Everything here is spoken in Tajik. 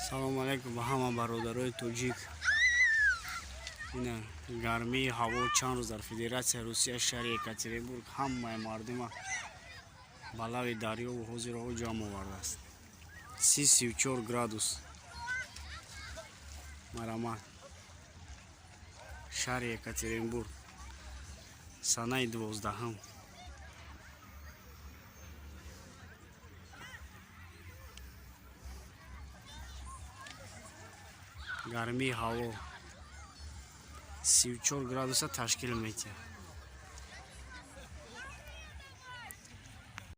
Салому алайкум ба ҳама бародарои тоҷик. Ина гармии ҳаво чанд рӯз дар Федератсияи Русия, шаҳри Екатеринбург, ҳамаи мардума ба лави дарёву ҳозираҳо ҷамъ овардааст. 34 градус. Марамат, шаҳри Екатеринбург, санаи 12-ҳум. Гармии ҳаво 34 градуса ташкил метиҳад.